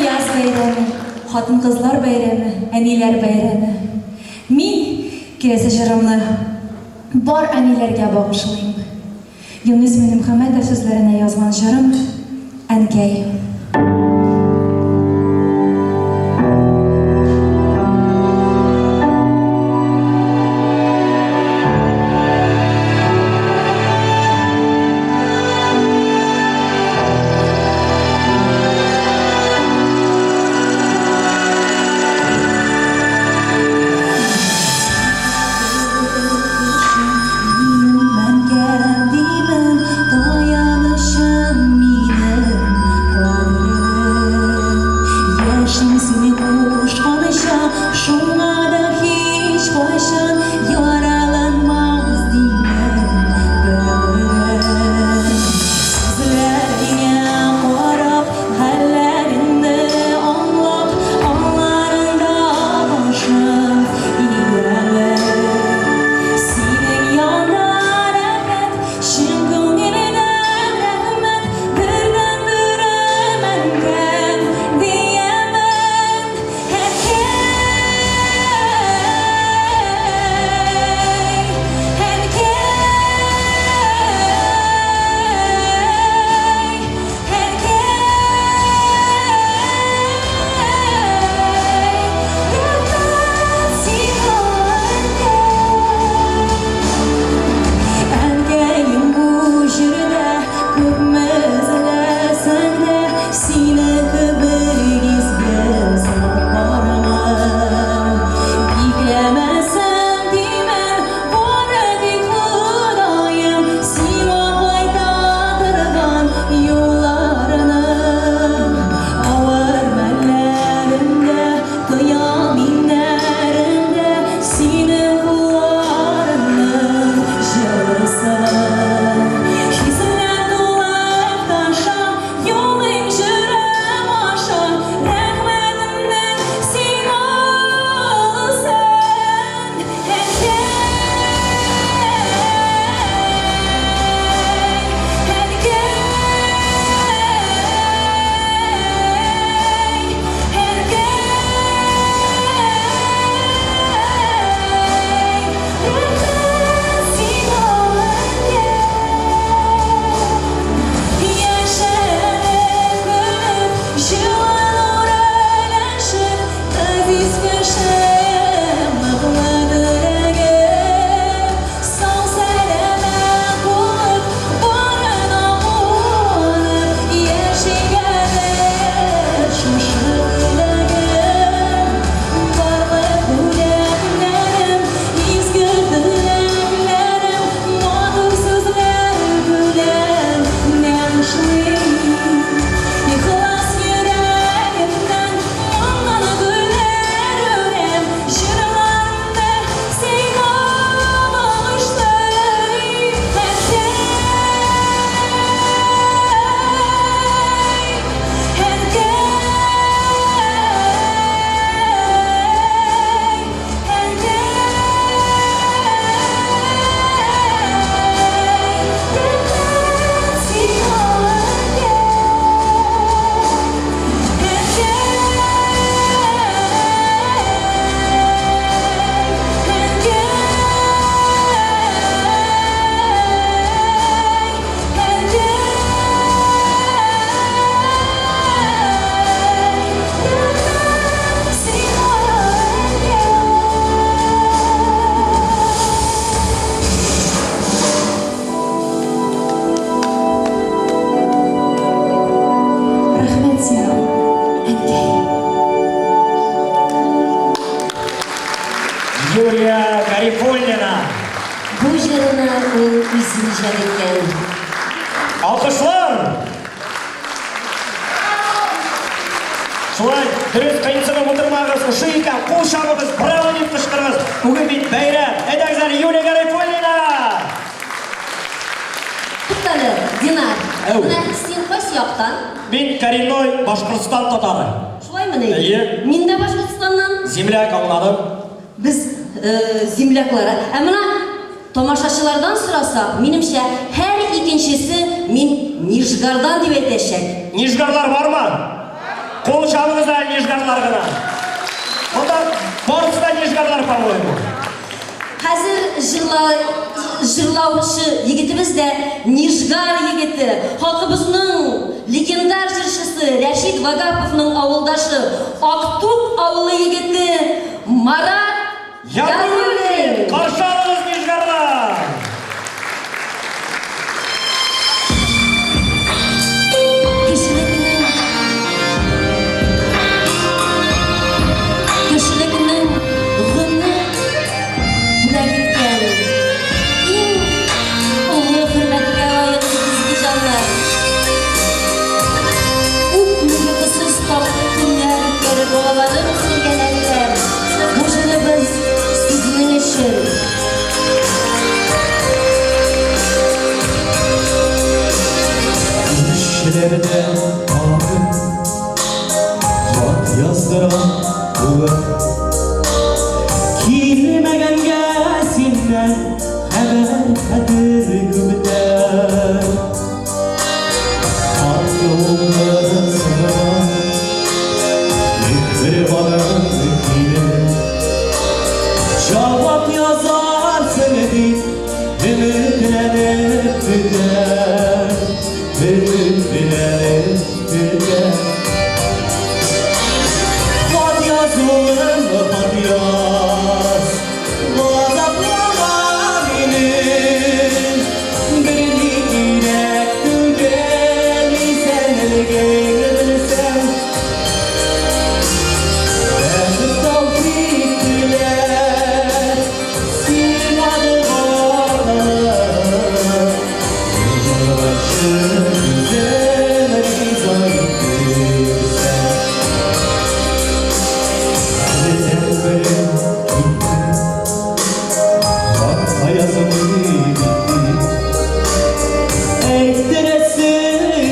яз бәйрәме, хатын-кызлар бәйрәме, әниләр бәйрәме. Мин киләсе җырымны бар әниләргә багышлыйм. Юныс Минемхәмәтов сүзләренә язган җырым Әнкәй. Рәхмәт сиңа, әнкәй. Юлия Гарифуллина. Бу җырны ул үзе иҗат иткән. Алкышлар! Шулай, дөрес кыенсынып утырмагыз, ошый икән, кул чабыгыз, браво дип кычкырыгыз. Бүген бит бәйрәм. Әйдәгез әле, Юлия Гарифуллина! Туктале, Динар. Әү. Менә син кайсы яктан? Мин коренной Башкортстан татары. Шулаймыни? Әйе. Мин дә Башкортстаннан. Земляк, аңладым. Без земляклар. Ә менә тамашачылардан сорасак, минемчә, һәр икенчесе мин Нижгардан дип әйтәчәк. Нижгарлар бармы? Кул чабыгыз әле нижгарлар гына. Монда барысы да нижгарлар, по-моему. Хәзер җырла, җырлаучы егетебез дә Нижгар егете, халкыбызның легендар җырчысы Рәшит Вагаповның авылдашы, Актук авылы егете Марат Яруллин! Яруллин. Каршы алыгыз, нижгарлар! Кешелекнең Кешелекнең гомер бүләк иткән иң олы хөрмәткә лаек изге җаннар. Күпме йокысыз татлы төннәр үткәреп балаларын үстергән әниләр, бу җырыбыз сезнең өчен. Күршеләрдә тагын хат яздыра улым. Килмәгәнгә синнән хәбәр хәтер күптән. Хатны укысына миһербаным килеп, җавап язарсың дип өметләнеп көтәм, өметләнеп көтәм. Хат яз, улым, хат яз, газаплама мине. Берни кирәк түгел, исәнлегең белсәм. Бәхет тәүфыйк теләп, сиңа дога кылып, йомылганчы күзем риза иттерсәң. Бердәнберем китте, хатка язмый битте. Әйттерәсе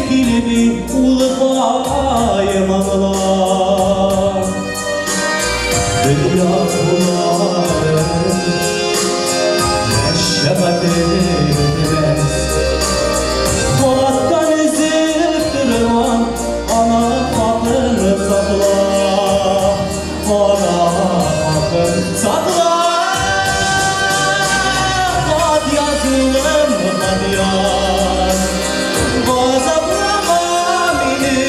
килми, улыкаем, аңла. Дөнья куллары, мәшәкате бетмәс. Хаттан өзеп торган ана хакын сакла, ана хакын сакла. Хат яз, улым, хат яз, газаплама мине.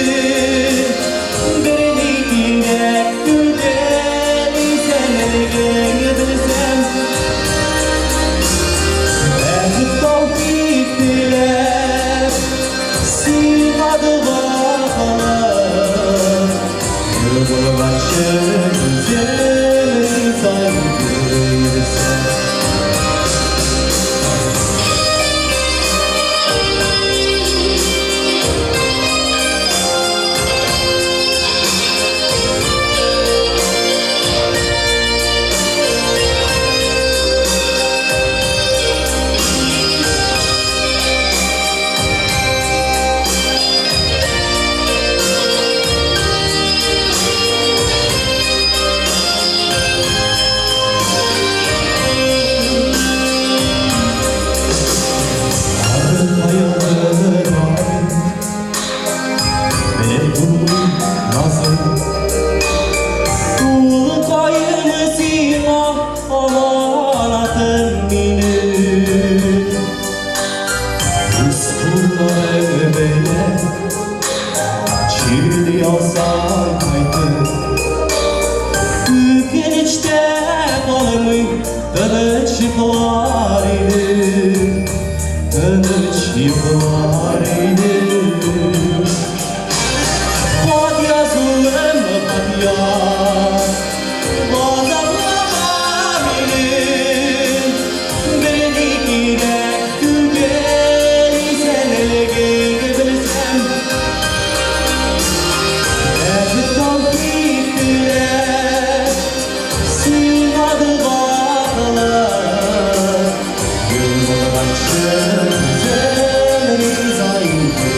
Берни кирәк түгел, исәнлегең белсәм. Бәхет тәүфыйк теләп, сиңа дога кылып, йомылганчы күзем риза иттерсәң. Белеп булмый назын. Улыкаем, сиңа аманатым минем. Үз кулларың белән чирли алсаң кайтып, Үкенечтә калмый тыныч йоклар идем, тыныч йоклар идем. Хат яз, улым, хат яз, газаплама мине. Берни кирәк түгел, исәнлегең белсәм. Бәхет тәүфыйк теләп, сиңа дога кылып, йомылганчы күзем риза иттерсәң.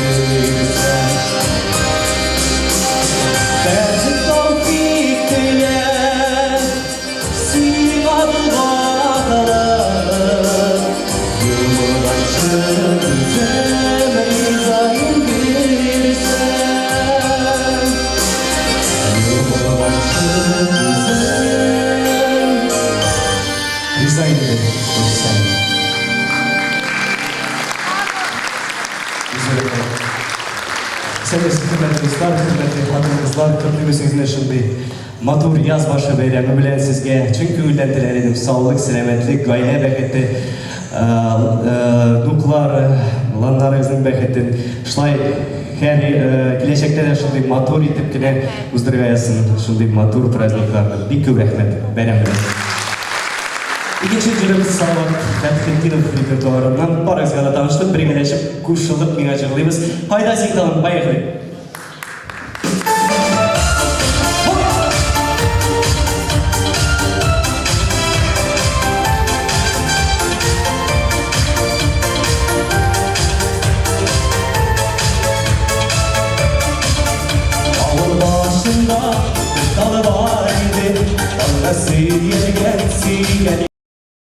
зур рәхмәт. Исәнмесез, хөрмәтле дуслар, хөрмәтле хатын-кызлар, котлыйбыз сезне шундый матур яз башы бәйрәме белән сезгә чын күңелдән теләр идем саулык, сәламәтлек, гаилә бәхете, дуклар, ланнарыгызның бәхетен. Шулай һәр киләчәктә дә шундый матур итеп кенә уздырырга язсын шундый матур праздникларны. Бик күп рәхмәт. Бәйрәм белән. Икенче җырыбыз Салават Фәтхетдинов репертуарыннан. Барыгызга да таныштык, бергәләшеп, кушылып миңа җырлыйбыз. Кайда син тагын? Поехали!